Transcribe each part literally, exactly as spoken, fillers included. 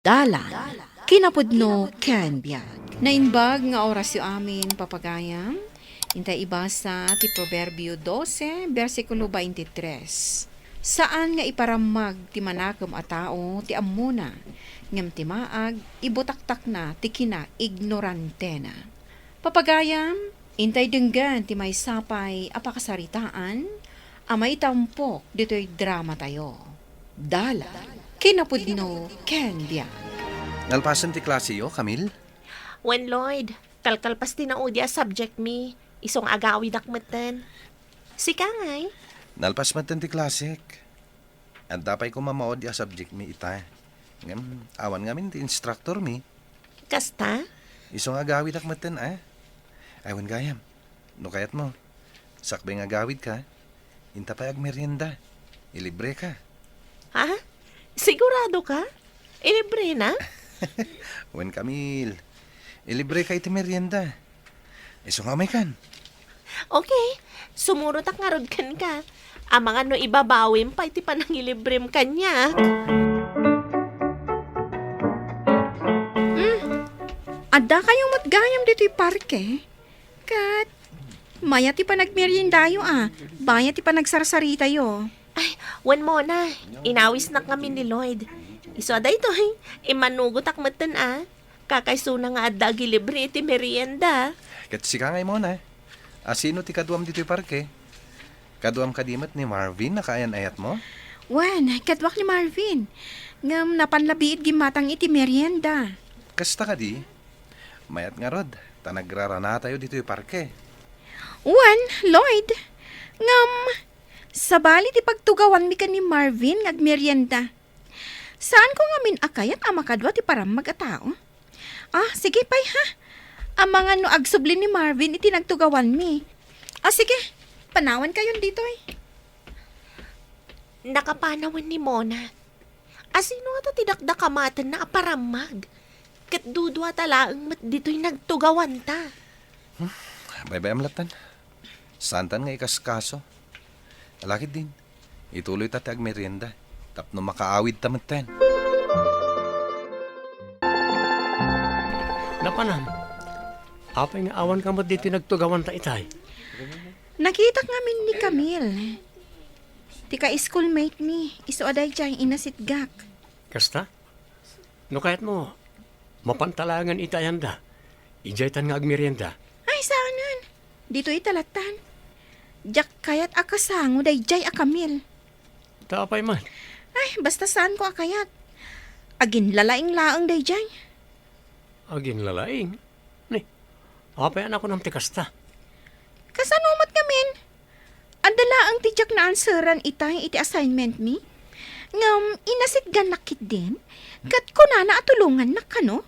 Dalan, kinapudno ken biag. Naimbag nga orasyo amin, papagayam. Intay ibasa ti Proverbio dose, bersikulo twenty-three. Saan nga iparammag ti manakem a tao ti ammona, ngem ti maag, ibutaktakna ti kinaignorantena. Papagayam, intay denggen ti maysa pay a pakasaritaan a maitampok ditoy dramatayo. Dalan, kinapudno ken biag. Nalpasen ti klaseyo, Camille? Wen, Lloyd, kalkalpas ti naudi a subject mi, isu nga agawidak metten. Sika ngay? Nalpas metten ti klasek. Adda pay koma maudi a subject mi ita. Ngem, awan ngamin ti instructor mi. Kasta? Isu nga agawidak metten, a? Ay, wen gayam. No kayatmo, sakbay nga agawidka, inta pay agmerienda. Ilibreka. Ha? Sigurado ka? Ilibre na? Wen, Camille. Ilibreka iti merienda. Isu nga umaykan. Okay. Sumurotak ngarud kenka. Amangan no ibabawim pay ti panangilibrem kaniak. Hmm. Adda kayo met gayam ditoy parke. Ket mayat ti panagmeriendayo a, mayat ti panagsarsaritayo. Ay, wen Mona, inawisnak ngamin ni Lloyd. Isu a daytoy, immanugotak metten a. Kakaisuna nga adda agilibre iti merienda. Ket sika ngay Mona, a sino ti kaduam ditoy parke? Kaduam kadi met ni Marvin a kaayan-ayatmo? Wen, kaduak ni Marvin. Ngem napan labiit gimmatang iti merienda. Kasta kadi? Mayat ngarud, ta nagraranatayo ditoy parke. Wen, Lloyd. Ngem, sabali ti pagtugawanmi ken ni Marvin nga agmerienda. Saanko ngamin a kayat a makadua ti parammag a tao. Ah, sige pay, ha? Amangan no agsubli ni Marvin iti nagtugawanmi. Ah, sige, panawankayon ditoy. Nakapanawan ni Mona. Asino ngata ti dakdakamatenna a parammag? Ket duduata laeng met ditoy nagtugawanta. Hmm, baybay-am lattan. Saantan nga ikaskaso. Ala ketdin, ituloyta ti agmerienda tapno makaawidta metten. Napanan, apay nga awanka met ditoy nagtugawanta itay? Nakitak ngamin ni Camille. Ti ka-schoolmate mi, isu a daydiay inasitgak. Kasta? No kayatmo, mapanta laengen iti ayanda. Idiaytan nga agmerienda. Ay, saanen. Ditoy ita lattan. Diak kayat a kasango daydiay a Camille. Ta apay man? Ay, basta saanko a kayat. Aginlalaing laeng daydiay. Aginlalaing? Ni, apay a nakunam ti kasta? Kasano met ngamin? Adda laeng ti diak naanseran itay iti assignment mi. Ngem inasitgannak ketdin, ket kunana a tulongannak kano.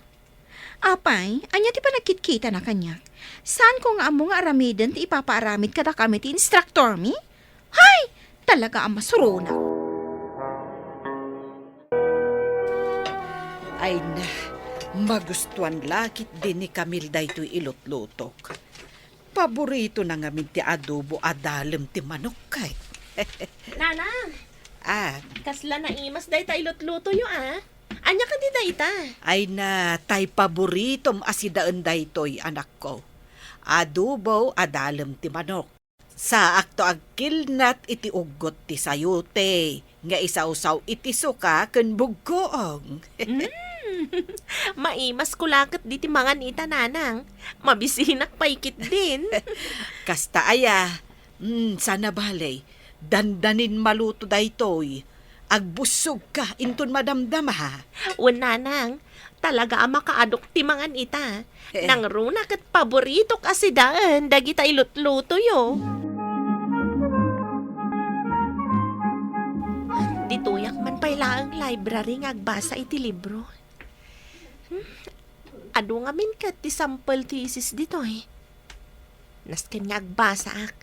Apay, ania ti panagkitkitana kaniak? Saanko nga ammo nga aramiden ti ipapaaramid kadakami ti instructor mi? Hay! Talaga a masuronak. Ay na, magustuan la ketdi ni Camille daytoy ilutlutok. Paboritona ngamin ti adobo a dalem ti manok kay. Nanang! Ah. Kasla naimas dayta ilutlutoyo, a? Ania kadi dayta? Ay na, tay paboritom a sidaen daytoy, anakko. Adobo a dalem ti manok. Saakto agkilnat iti uggot ti sayote nga isawsaw iti suka ken buggoong. Mm. Maimasko la ketdi ti mangan ita, nanang. Mabisinak pay ketdin. Kasta aya. Mm, sana bale, dandanin maluto daytoy. Agbussogka inton madamdama. Wen, nanang, talaga a makaadok ti mangan ita. Eh. Nangruna ket paboritok a sidaen dagita ilutlutoyo. Ditoyak man pay laeng library nga agbasa iti libro. Hmm? Adu ngamin ket ti sample thesis ditoy. Nasken nga agbasaak.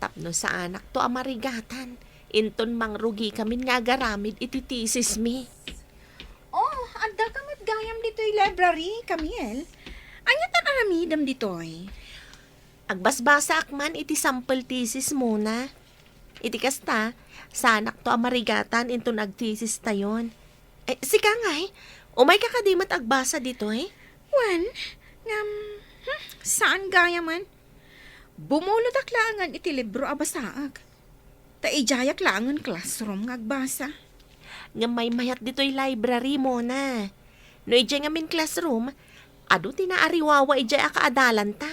Tapno saanakto a marigatan, inton mangrugikamin nga agaramid iti thesis mi. Oh, adda ka met gayam ditoy library, Camille. Ania tan aramidem ditoy? Agbasbasaak man iti sample thesis Mona. Iti kasta, saanakto a marigatan inton agthesis tayon. Eh, sika ngay, Umayka kadi met agbasa ditoy? Wen, ngem, hmm, saan gayam. Bumulodak laengen iti libro a basaek. Ta idiayak laengen classroom nga agbasa. Ngem maymayat ditoy library, Mona. No idiay ngamin classroom, adu ti naariwawa idiay a kaadalanta.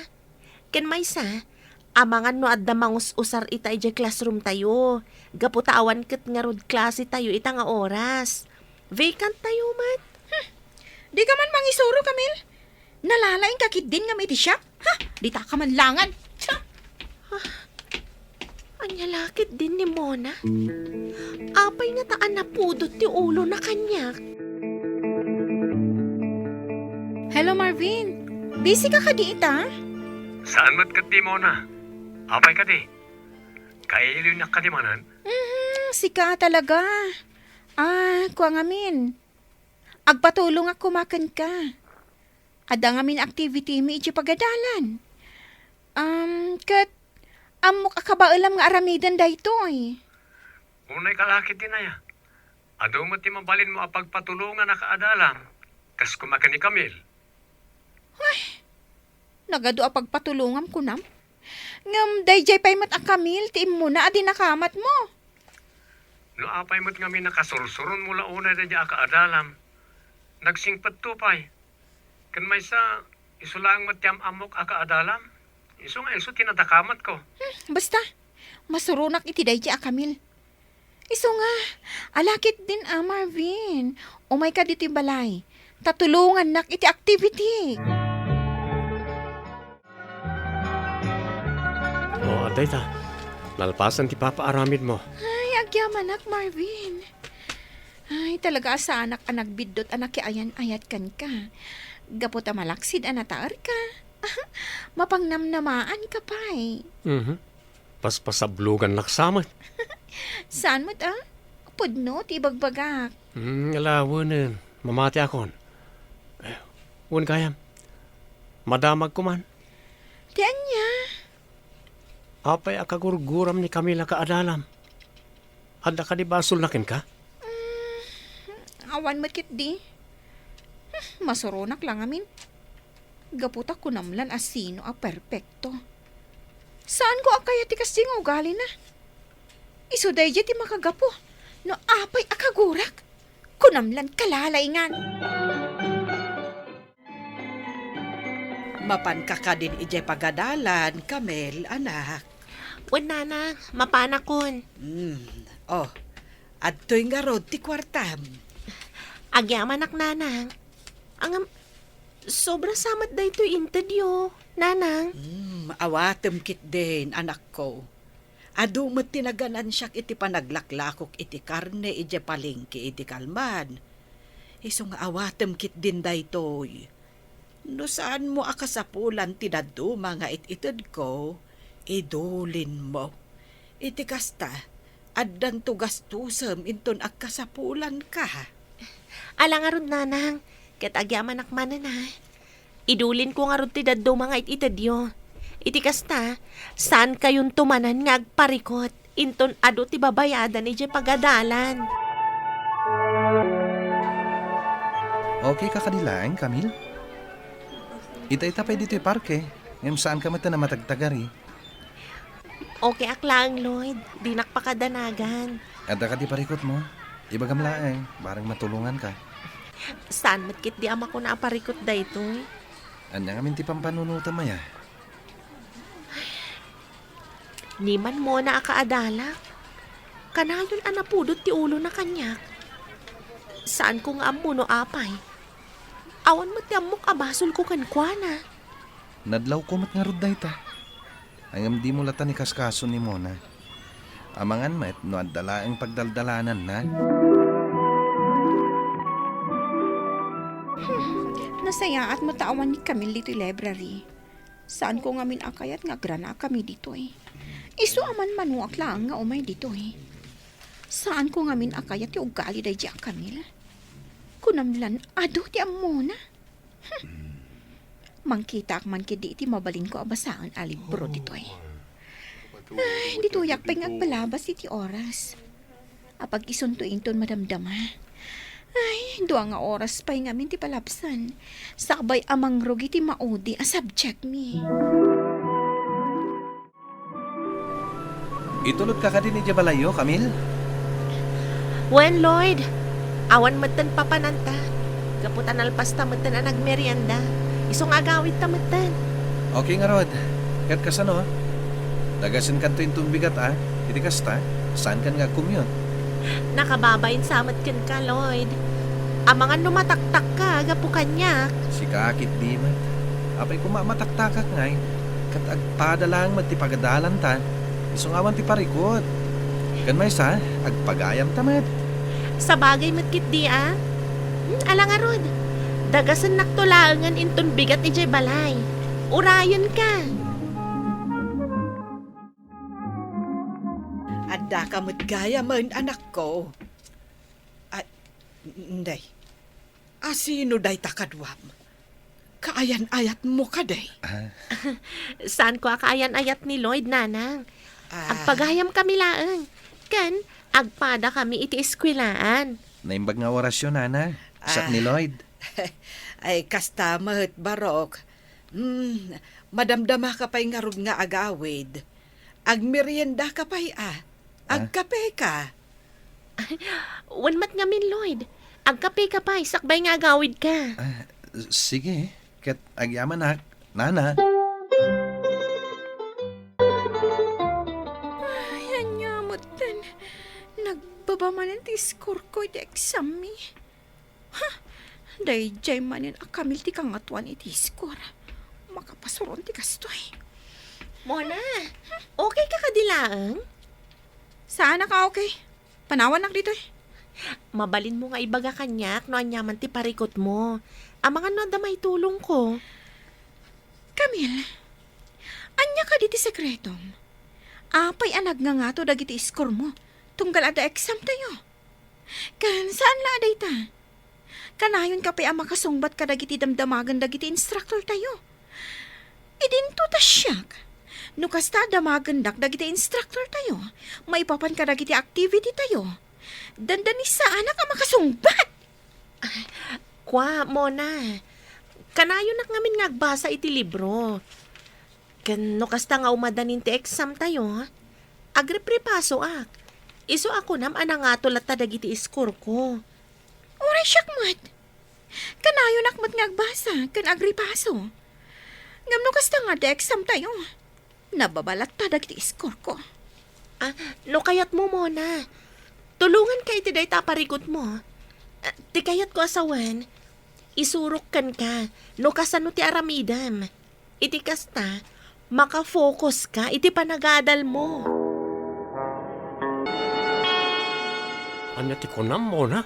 Ken maysa, amangan no adda mangus-usar ita idiay classroom tayo, gapu ta awan ket ngarud klase tayo ita nga oras. Vacant tayo met. Hmm. Dika man mangisuro, Camille. Nalalaingka ketdin ngem iti siak? Ha? Ditaka man laengen. Cha! Ah, ania la ketdin ni Mona? Apay ngata a napudot ti ulona kaniak? Hello, Marvin. Busy ka kadi ita? Saan met ketdi, Mona? Apay kadi? Kailiwnak kadi manen? Mhm, sika talaga. Ah, kua ngamin. Agpatulongak koma kenka. Adda ngamin activity mi idiay pagadalan. Um, ket ammok a kabaelam nga aramiden daytoy. Unay ka la ketdin aya. Adu met ti mabalinmo a pagpatulongan a kaadalam, kas koma ken ni Camille. Ay, nagadu a pagpatulongam kunam? Ngem daydiay pay met a Camille ti immuna a dinakamatmo. No apay met ngamin a kasursuronmo la unay daydiay a kaadalam, nagsingpetto pay. Ken maysa, isu laeng met ti am-ammok a kaadalam. Isu nga isu ti nadakamatko. Hmm, basta, masuronak iti daydiay a Camille. Isu nga, ala ketdin a, Marvin. Umayka ditoy balay. Ta tulongannak iti activity. O, adda ita. Nalpasan ti papaaramidmo. Ay, agyamanak, Marvin. Ay, talaga a saanak a nagbiddut a nakiayan-ayat kenka. Gapu ta malaksid a nataerka. Mapangnamnamaanka pay. Mhm. Paspasablogannak sa met. Saan met a? Pudno ti ibagbagak. Hmm, alawenen. Mamatiakon. Eh, wen gayam. Madamagko man. Ti ania? Apay a kagurguram ni Camille a kaadalam? Adda kadi basolna kenka? Mm, awan met ketdi. Hmm, masuronak la ngamin. Gapu ta kunam lan a sino a perpekto. Saanko a kayat ti kasdi nga ugalina. Isu daydiay ti makagapu no apay a kagurak. Kunam lan kalalaingan. Mapanka kadin idiay pagadalan, Camille, anak? Wen, Nanang, mapanakon. Hmm, oh, adtoy ngarud ti kuartam. Agyamanak, Nanang. Ngem, sobra sa met daytoy intedyo, Nanang. Hmm, awatem ketdin, anakko. Adu met ti naganansiak iti panaglaklakok iti karne idiay palengke idi kalman. Isu nga awatem ketdin daytoy. No saanmo a kasapulan ti dadduma nga it-itedko, idulinmo. Iti kasta, addanto gastusem inton agkasapulanka. Ala ngarud, Nanang, ket agyamanak manen a. Idulinko ngarud ti dadduma nga it-itedyo. Iti kasta, saankayonto manen nga agparikut inton adu ti babayadan idiay pagadalan. Okay ka kadi laeng, Camille? Ita-ita pay ditoy parke, ngem saanka met a matagtagari. Okay ak laeng, Lloyd. Dinak pakadanagan. Adda kadi parikutmo? Ibagam laeng, bareng matulonganka. Saan met ketdi a makuna a parikut daytoy? Ania ngamin ti pampanunotam aya? Ni man Mona a kaadalak. Kanayon a napudot ti ulona kaniak. Saanko nga ammo no apay. Awan met ti ammok a basolko kenkuana. Nadlawko met ngarud dayta. Ngem dimo latta ikaskaso ni Mona. Amangan met no adda laeng pagdaldalananna. Hmm, nasayaat met ta awan ni Camille ditoy library. Saanko ngamin a kayat nga agranakami ditoy. Isu a manmanoak laeng nga umay ditoy. Saanko ngamin a kayat ti ugali daydiay a Camille. Kunam lan adu ti ammona. Hmm. Mangkitaak man ketdi iti mabalinko a basaen a libro ditoy. Ay, ditoyak pay nga agpalabas iti oras. Apag isunto inton madamdama. Ay, dua nga oras pay ngamin ti palabsan. Sakbay a mangrugi ti maudi a subject mi. Itulodka kadin idiay balayyo, Camille? Wen, Lloyd. Awan metten papananta. Gapu ta nalpasta metten a nagmerienda. Isu nga agawidta metten. Okay ngarud. Ket kasano? Dagasenkanto inton bigat a. Iti kasta, saankan nga agcommute. Nakababain sa met kenka, Lloyd. Amangan no mataktakka gapu kaniak. Sika ketdi met. Apay koma a mataktakak ngay, ket agpada laeng met ti pagadalantan. Isu nga awan ti parikut. Ken maysa, agpagayamta met. Sabagay met ketdi a. Hmm, ala ngarud. Dagasennakto laengen inton bigat idiay balay. Urayenka. Addaka met gayamen, anakko. Ay, n-, nay. A, sino dayta kaduam? Kaayan-ayatmo kadi? Ah. Saanko a kaayan-ayat ni Lloyd, Nanang. Ah. Agpagayamkami laeng. Ken, agpadakami iti eskwelaan. Naimbag nga orasyo, Nana. Siak ni Lloyd. Ay, kasta met, barok. Hmm, madamdamaka pay ngarud nga agawid. Agmeriendaka pay a. Ah? Agkapeka. Wen met ngamin, Lloyd. Agkapeka pay, sakbay nga agawidka. Ah, sige. Ket agyamanak, Nana. Ay, ania metten. Nagbaba manen ti score ko iti exam mi. Ha? Daydiay manen a Camille ti kangatoan iti score. Makapasuron ti kastoy. Mona, okay ka kadi laeng? Saanak a okay. Panawannak ditoy. Mabalinmo nga ibaga kaniak no aniaman ti parikutmo. Amangan no adda maitulongko. Camille, ania kadi ti sekretom? Apay a nagngangato dagiti score mo tunggal adda exam tayo? Ken saan la a dayta. Kanayonka pay a makasungbat kadagiti damdamagen dagiti instructortayo. Idinto ta siak. No kasta a damagendak dagiti instructortayo, maipapan kadagiti activity tayo, dandanisaanak a makasungbat. Kua, Mona, kanayonak ngamin nga agbasa iti libro. Ken no kasta nga umadanin ti exam tayo, agripripasoak. Isu a kunam a nangato latta dagiti score ko. Uray siak met. Kanayonak met nga agbasa ken agripaso. Ngem no kasta nga adda exam tayo, nababa latta dagiti score ko. Ah, no kayatmo, Mona, tulonganka iti dayta a parikutmo. Ah, ti kayatko a sawen, isurok kenka no kasano ti aramidem. Iti kasta, makafokuska iti panagadalmo. Ania ti kunam, Mona?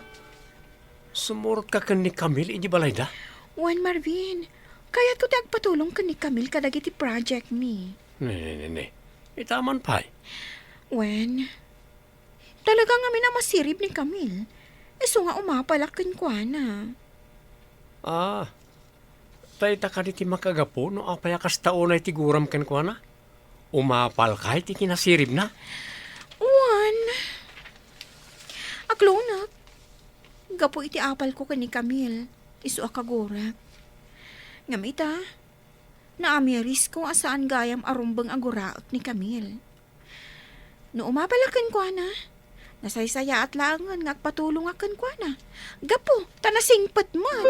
Sumurotka ken ni Camille iti balayda? Wen, Marvin, kayatko ti agpatulong ken ni Camille kadagiti project mi. Ne, ne, ne, ne. Ita man pay. Wen, talaga ngamin a masirib ni Camille. Isu nga umapalak kenkuana. Ah, dayta kadi ti makagapu no apay a kasta unay ti guram kenkuana? Umapalka iti kinasiribna? Wen. Aklonek. Gapu iti apalko ken ni Camille, isu a kagurak. Ngem ita, naamirisko a saan gayam a rumbeng a guraek ni Camille. No umapalak kenkuana, nasaysayaat laengen nga agpatulongak kenkuana. Gapu ta nasingpet met.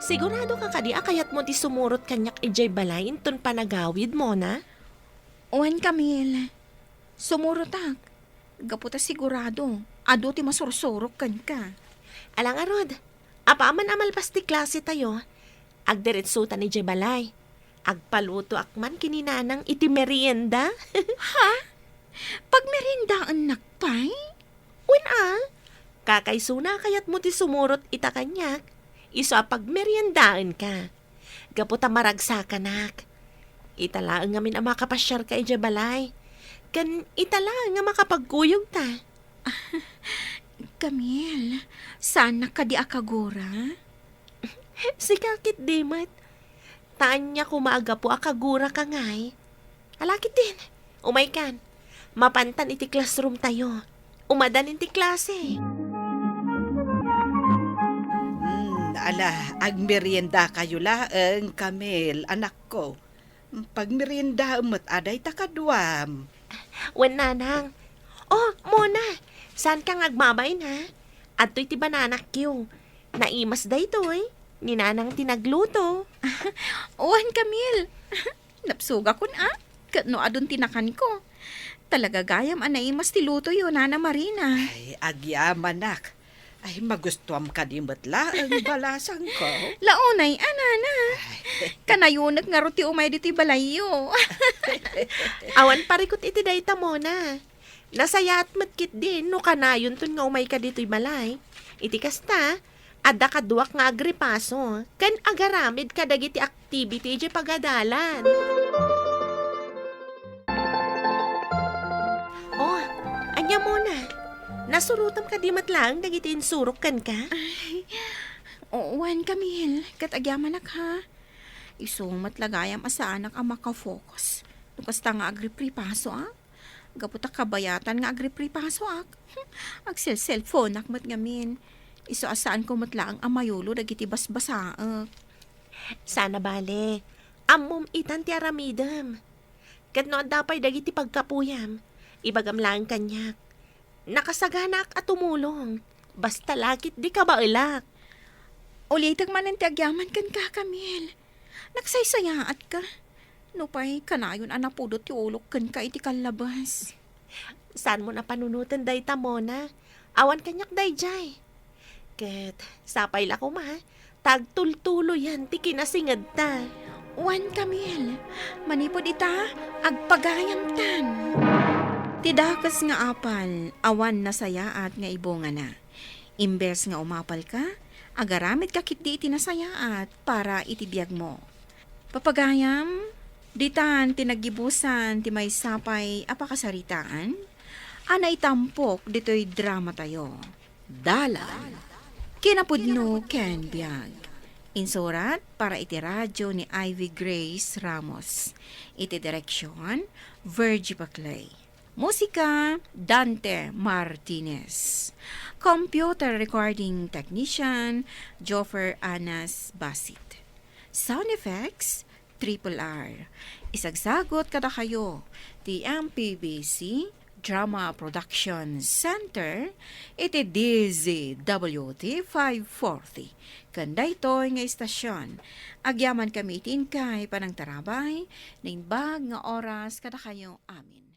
Sigurado ka kadi a kayatmo ti sumurot kaniak idiay balay inton panagawid, Mona? Wen, Camille. Sumurotak. Gapu ta sigurado, adu ti masursurok kenka. Ala ngarud, apaman a malpas ti klase tayo, agdiretsotan idiay balay. Agpalutoak man ken ni Nanang iti merienda. Ha? Pagmeriendaennak pay? Wen a, kakaisuna a kayatmo ti sumurot ita kaniak, isu a pagmeriendaenka. Gapu ta maragsakanak. Ita laeng ngamin a makapasiarka idiay balay. Ken ita laeng a makapagkuyogta. Camille, saannak kadi a kagura? Sika ketdi met. Ta ania koma a gapu a kaguraka ngay? Ala ketdin, umaykan. Mapantan iti classroom tayo. Umadan ti klase. Hmm, ala, agmeriendakayo laeng, Camille, anakko. Pagmeriendaem met a dayta kaduam. Wen, nanang. Oh, Mona, saanka nga agbabain, ha? Adtoy ti banana cue. Naimas daytoy. Ni nanang ti nagluto. Wen, Camille. Napsugakon, a? Ket no adun ti nakanko. Talaga gayam a naimas ti lutoyo, Nana Marina. Ay, agyamanak. Ay, magustuam kadi met laeng balasangko. Launay a, nana. Ay. Kanayonek ngarud ti umay ditoy balayyo. Awan parikut iti dayta, Mona. Nasayaat met ketdi no kanayonton nga umayka ditoy balay. Iti kasta, adda kaduak nga agripaso ken agaramid kadagiti activity idiay pagadalan. Oh, ania, Mona? Nasurotam kadi met laeng dagiti insurok kenka? Ay, oo, wen, Camille. Ket agyamanak, ha? Isu met la gayam a saanak a makafocus no kasta nga agripripasoak. Gapu ta kabayatan nga agripripasoak, agselselfonak met ngamin. Isu a saanko met laeng a mayulo dagiti basbasaek. Saan a bale, ammom itan ti aramidem. Ket no adda pay dagiti pagkapuyam, ibagam laeng kaniak. Nakasaganaak a tumulong, basta la ketdi kabaelak. Ulitek manen ti agyaman kenka, Camille. Nagsaysayaatka. Nupay kanayon a napudot ti ulok kenka iti kallabas. Saanmon a panunoten dayta, Mona. Awan kaniak daydiay. Ket sapay la koma, ta agtultuloyan ti kinasingedta. Wen, Camille, manipud ita, agpagayamtan. Ti dakes nga apal, awan nasayaat nga ibungana. Imbes nga umapalka, agaramidka ketdi iti nasayaat para iti biagmo. Papagayam, ditan ti naggibusan ti maysa pay a pakasaritaan a naitampok ditoy dramatayo. Dalan, kinapudno ken biag. Insurat para iti radio ni Ivy Grace Ramos. Iti direksyon, Virgie Paclay. Musika, Dante Martinez. Computer recording technician, Joffer Anas Basit. Sound effects, Triple R. Isagsagut kadakayo ti M P B C Drama Production Center iti D Z W T five forty. Ken daytoy nga istasyon, agyaman kami iti inkay panangtarabay, naimbag nga oras kadakayo amin.